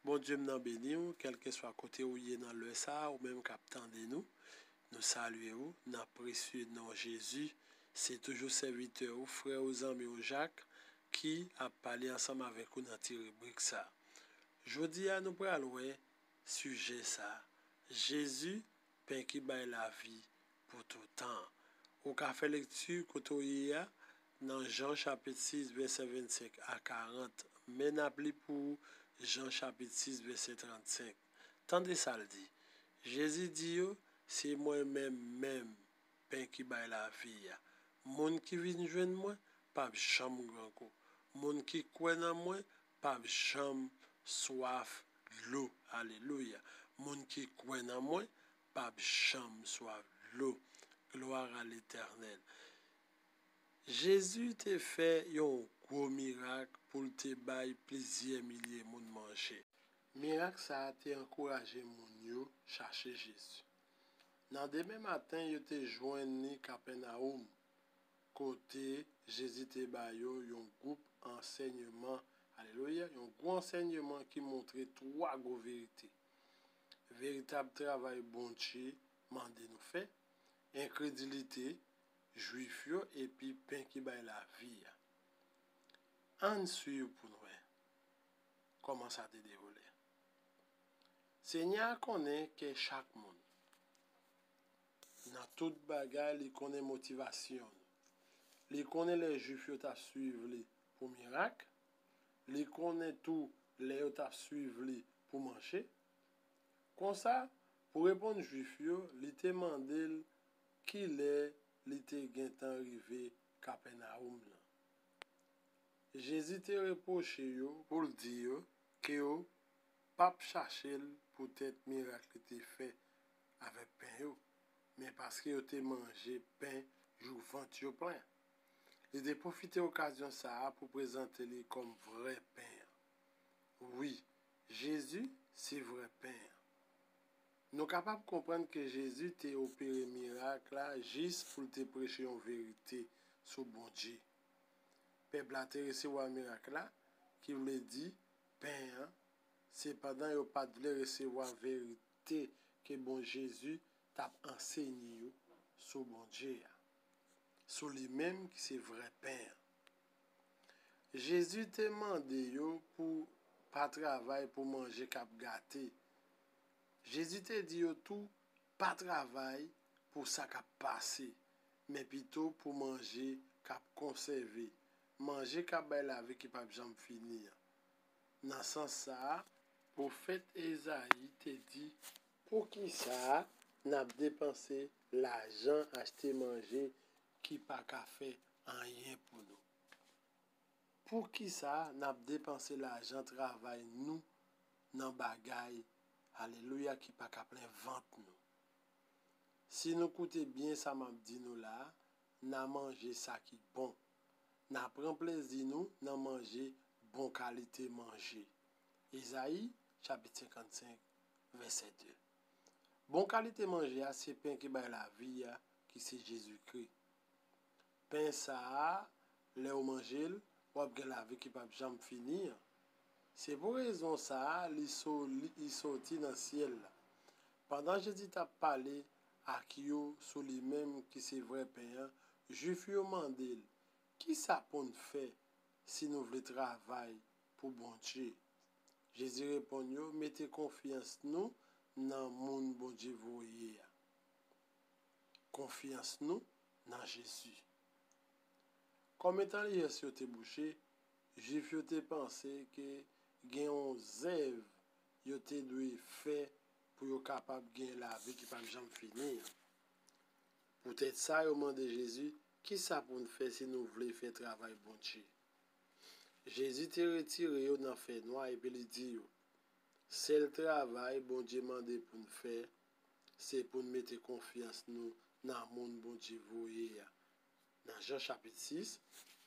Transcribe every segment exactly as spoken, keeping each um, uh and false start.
Bondye m nan beni w, kèlkeswa kote ou ye nan lè sa a, ou menm k ap tande nou. Nou salye w nan presye non Jezi. Se toujou sèvitè ou, frè ou, zanmi ou Jak, ki ap pale ansanm avèk ou nan ti ribrik sa a. Jodi a, nou pral wè sijè sa a, Jezi, pen ki bay lavi pou toutan. Ou ka fè lekti kote w ye a, nan Jan chapit sis, vèsè vennsenk a karant. Men n ap li pou ou Jan chapit sis, vèsè trannsenk. Tande sa l di, Jezi di yo, "Se mwen menm menm, pen ki bay lavi a. Moun ki vin jwenn mwen p ap janm grangou. Moun ki kwè nan mwen p ap janm swaf dlo." Alelouya. Moun ki kwè nan mwen p ap janm swaf dlo. Gloire à l'Éternel. Jezi te fè yon gwo mirak pou l te bay plizyè milye moun manje. Mirak sa a te ankouraje moun yo chache Jezi. Nan demen maten, yo te jwenn li Kapènawòm, kote Jezi te ba yo yon gwoup ansèyman, alelouya, yon gwo ansèyman ki montre twa gwo verite. Veritab travay Bondye mande nou fè, enkredilite Jwif yo epi pen ki bay lavi a. Ann swiv pou n wè kòman sa te dewoule. Senyè a konnen kè chak moun. Nan tout bagay, li konnen motivasyon nou. Li konnen lè Jwif yo t ap swiv li pou mirak. Li konnen tou lè yo t ap swiv li pou manje. Konsa, pou reponn Jwif yo, li te mande l kilè li te gentan rive Kapènawòm nan. Jezi te repwoche yo pou l di yo ke yo p ap chache l poutèt mirak li te fè avèk pen yo, men paske yo te manje pen jouk vant yo plen. Li te pwofite okazyon sa a pou prezante li kòm vrè pen an. Wi, Jezi se vrè pen an. Nou kapab konprann ke Jezi te opere mirak la jis pou l te preche yon verite sou Bondye. Pèp la te resevwa mirak la, ki vle di pen an, sepandan yo pa t vle resevwa verite ke bon Jezi t ap ansenye yo sou Bondye a, sou li menm ki se vrè pen an. Jezi te mande yo pou pa travay pou manje k ap gate. Jezi te di yo tou pa travay pou sa k ap pase, men pito pou manje k ap konsève, manje k ap bay lavi ki p ap janm fini an. Nan sans sa a, pwofèt Ezayi te di, poukisa n ap depanse lajan achte manje ki pa ka fè anyen pou nou? Poukisa n ap depanse lajan travay nou nan bagay, alelouya, ki pa ka plen vant nou? Si nou koute byen sa m ap di nou la a, n a manje sa ki bon. N a pran plezi nou nan manje bon kalite manje. Ezayi, chapit senkannsenk, vèsè de. Bon kalite manje a se pen ki bay lavi a, ki se Jezikri. Pen sa a, lè w manje l, w ap gen lavi ki p ap janm fini an. Se pou rezon sa a, li so-, li, li soti nan syèl la. Pandan Jezi t ap pale ak yo sou li menm ki se vrè pen an, Jwif yo mande l, kisa pou n fè si nou vle travay pou Bondye? Jezi reponn yo, mete konfyans nou nan moun Bondye voye a. Konfyans nou nan Jezi. Kòm entèlijans yo te bouche, Jwif yo te panse ke gen yon zèv yo te dwe fè pou yo kapab gen lavi ki p ap janm fini an. Poutèt sa, yo mande Jezi, kisa pou n fè si nou vle fè travay Bondye? Jezi te retire yo nan fènwa epi li di yo, sèl travay Bondye mande pou n fè, se pou n mete konfyans nou nan moun Bondye voye a. Nan Jan chapit sis,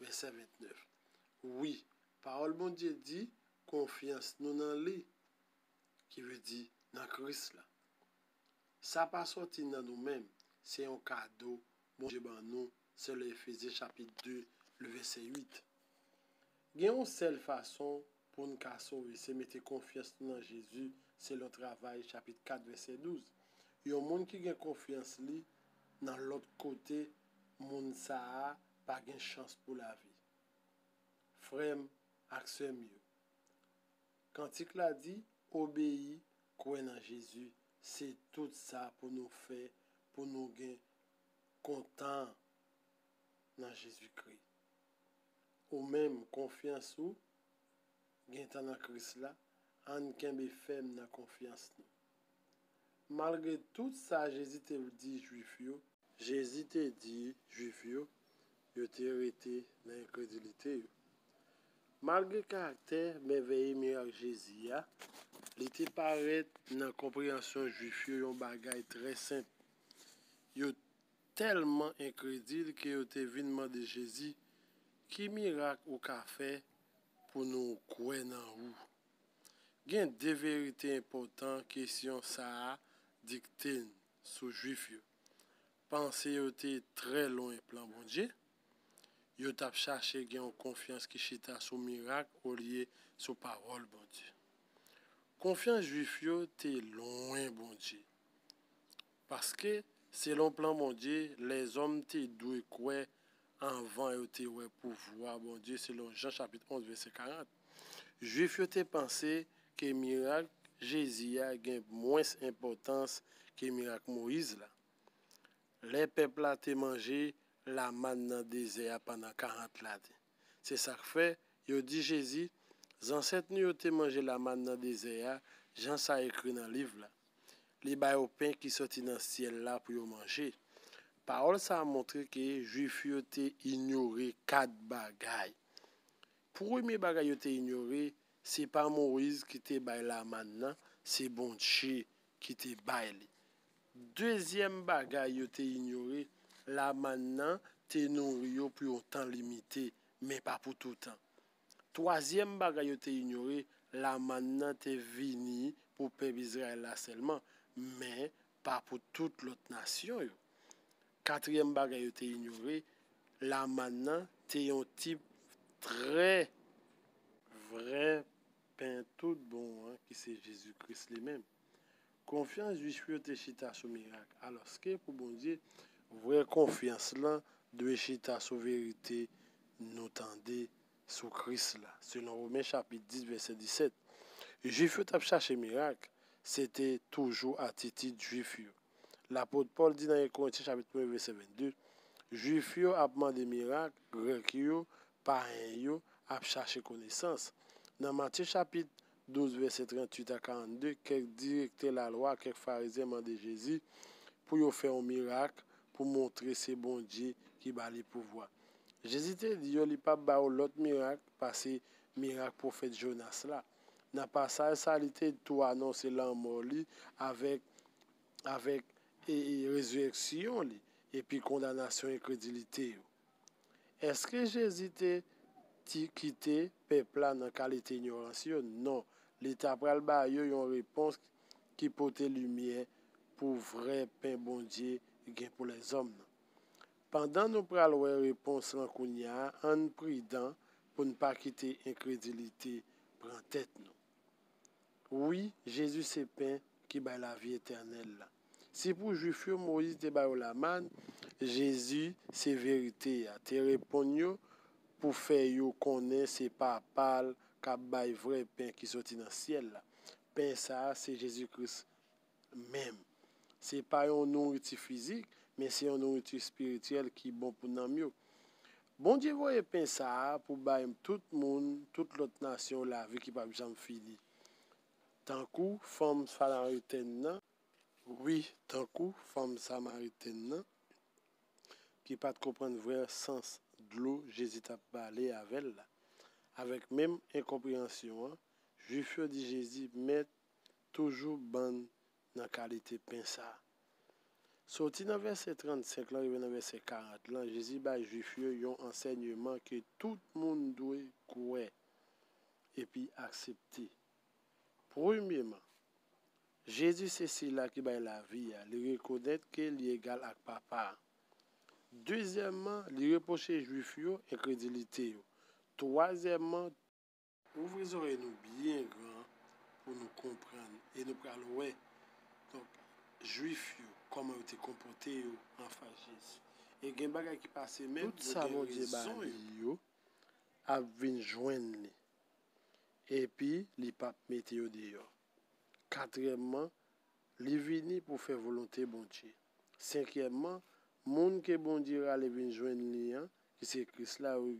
vèsè ventnèf. Wi, pawòl Bondye di, konfyans nou nan li, ki vle di nan Kris la. Sa pa sòti nan nou menm, se yon kado Bondye ban nou, selon Efezyen chapit de, le vèsè uit. Gen yon sèl fason pou n ka sove, se mete konfyans nou nan Jezi, selon Travay, chapit kat, vèsè douz. Yon moun ki gen konfyans li nan lòt kote, moun sa a pa gen chans pou lavi. Frè m ak sè m yo, kantik la di, obeyi, kwè nan Jezi, se tout sa pou nou fè, pou nou gen kontan nan Jezikri. Ou menm, konfyans ou gentan nan Kris la, ann kenbe fèm nan konfyans nou. Malgre tout sa Jezi te di Jwif yo, Jezi te di Jwif yo, yo te rete nan enkredilite yo. Malgre karaktè mèvèye mirak Jezi a, li te parèt nan konpreyansyon Jwif yo yon bagay trè senp. Yo tèlman enkredil ke yo te vin mande Jezi, ki mirak ou ka fè pou nou kwè nan ou? Gen de verite enpòtan kesyon sa a dikte n sou Jwif yo. Panse yo te trè lwen plan Bondye. Yo t ap chache gen yon konfyans ki chita sou mirak olye sou pawòl Bondye. Konfyans Jwif yo te lwen Bondye. Paske, selon plan Bondye, lèzòm te dwe kwè anvan yo te wè pouvwa Bondye, selon Jan chapit onz, vèsè karant. Jwif yo te panse ke mirak Jezi a gen mwens enpòtans ke mirak Moyiz la. Lè pèp la te manje lamàn nan dezè a pandan karant lane. Se sa k fè, yo di Jezi, zansèt nou yo te manje lamàn nan dezè a, jan sa ekri nan liv la. Li ba yo pen ki soti nan syèl la pou yo manje. Pawòl sa a montre ke Jwif yo te inyore kat bagay. Premye bagay yo te inyore, se pa Moyiz ki te bay lamàn nan, se Bondye ki te bay li. Dezyèm bagay yo te inyore, lamàn nan te nouri yo pou yon tan limite, men pa pou toutan. Twazyèm bagay yo te inyore, lamàn nan te vini pou pèp Izrayèl la sèlman, men pa pou tout lòt nasyon yo. Katriyèm bagay yo te inyore, lamàn nan te yon tip trè vrè pen tout bon an, ki se Jezi Kris li menm. Konfyans Jwif yo te chita sou mirak, alòske pou Bondye, vrè konfyans lan dwe chita sou verite nou tande sou Kris la, selon Women chapit dis, vèsè disèt. Jwif yo t ap chache mirak, se te toujou atitid Jwif yo. Lapot Pòl di nan en Korentyen chapit premye, vèsè vennde, Jwif yo ap mande mirak, Grèk yo, payen yo ap chache konesans. Nan Matye chapit douz, vèsè tranntuit a karannde, kèk direktè lalwa, kèk Farizyen mande Jezi pou yo fè yon mirak pou montre se Bondye ki ba li pouvwa. Jezi te di yo li p ap ba yo lòt mirak pase mirak pwofèt Jonas la. Nan pasaj sa, li te tou anonse lanmò li avèk, avèk e, e, rezirèksyon li, epi kondanasyon enkredilite yo. Èske Jezi te ti kite pèp la nan kalite inyorans yo? Non, li ta pral ba yo yon repons ki pote limyè pou vrè pen Bondye gen pou lèzòm nan. Pandan nou pral wè repons lan kounye a, ann pridan pou n pa kite enkredilite pran tèt nou. Wi, Jezi se pen ki bay lavi etènèl la. Si pou Jwif yo, Moyiz te ba yo lamàn, Jezi se verite a, te reponn yo pou fè yo konnen se Papa l k ap bay vrè pen ki soti nan syèl la. Pen sa a se Jezi Kris menm. Se pa yon nouriti fizik, men se yon nouriti espirityèl ki bon pou nanm yo. Bondye voye pen sa a pou bay tout moun, tout lòt nasyon, lavi ki p ap janm fini. Tankou fanm samaritèn nan, wi, tankou fanm samaritèn nan, ki pa t konprann vrè sans dlo Jezi t ap pale avè l la. Avèk menm enkonpreyansyon an, Jwif yo di Jezi, Mèt, toujou ban n nan kalite pen sa a. Soti nan vèsè trannsenk lan rive nan vèsè karant lan, Jezi bay Jwif yo yon ansèyman ke tout moun dwe kwè epi aksepte. Premyeman, Jezi se sila ki bay lavi a, li rekonèt ke li egal ak Papa a. Dezyèmman, li repwoche Jwif yo enkredilite yo. Twazyèmman, Ouvri zòrèy nou byen gran pou nou konprann e nou pral wè, donk, Jwif yo, kòman yo te konpòte yo anfas Jezi. E gen bagay ki pase menm, tout yo sa gen Bondye ba rezon li yo yo ap vin jwenn li, epi li p ap mete yo deyò. Katriyèmman, li vini pou fè volonte Bondye. Senkyèmman, moun ke Bondye rale vin jwenn li an, ki se Kris la, yo,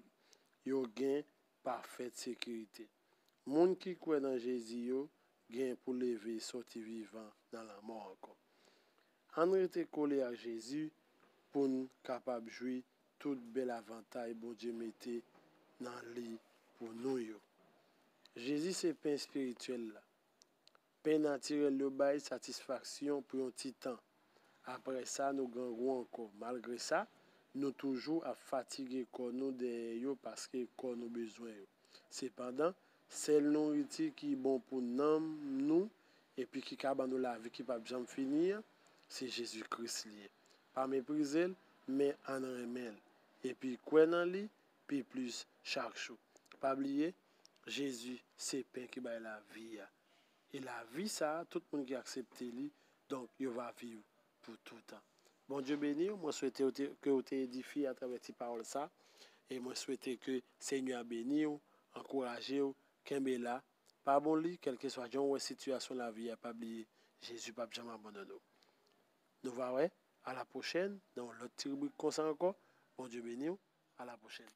yo gen pafèt sekirite. Moun ki kwè nan Jezi yo gen pou leve sòti vivan nan lanmò ankò. Ann rete kole ak Jezi pou n kapab jwi tout bèl avantay Bondye mete nan li pou nou yo. Jezi se pen espirityèl la. Pen natirèl yo bay satisfaksyon pou yon ti tan. Apre sa, nou grangou ankò. Malgre sa, nou toujou ap fatige kò nou dèyè yo paske kò nou bezwen yo. Sepandan, sèl nouriti ki bon pou nanm nou epi ki ka ban nou lavi ki p ap janm fini an, se Jezi Kris li ye. Pa meprize l, men ann renmen l, epi kwè nan li pi plis chak jou. Pa bliye, Jezi se pen ki bay lavi a. E lavi sa a, tout moun ki aksepte li, donk, yo va viv pou toutan. Bondye beni w. Mwen swete w te, ke w te edifye atravè ti pawòl sa. E mwen swete ke Senyè a beni w, ankouraje w, kenbe la. Pa aboli, kèlkeswa jan w wè sitiyasyon lavi a, pa bliye, Jezi p ap janm abandone w. Nou va wè, a la pwochèn, nan yon lòt ti ribrik konsa ankò. Bondye beni w. A la pwochèn.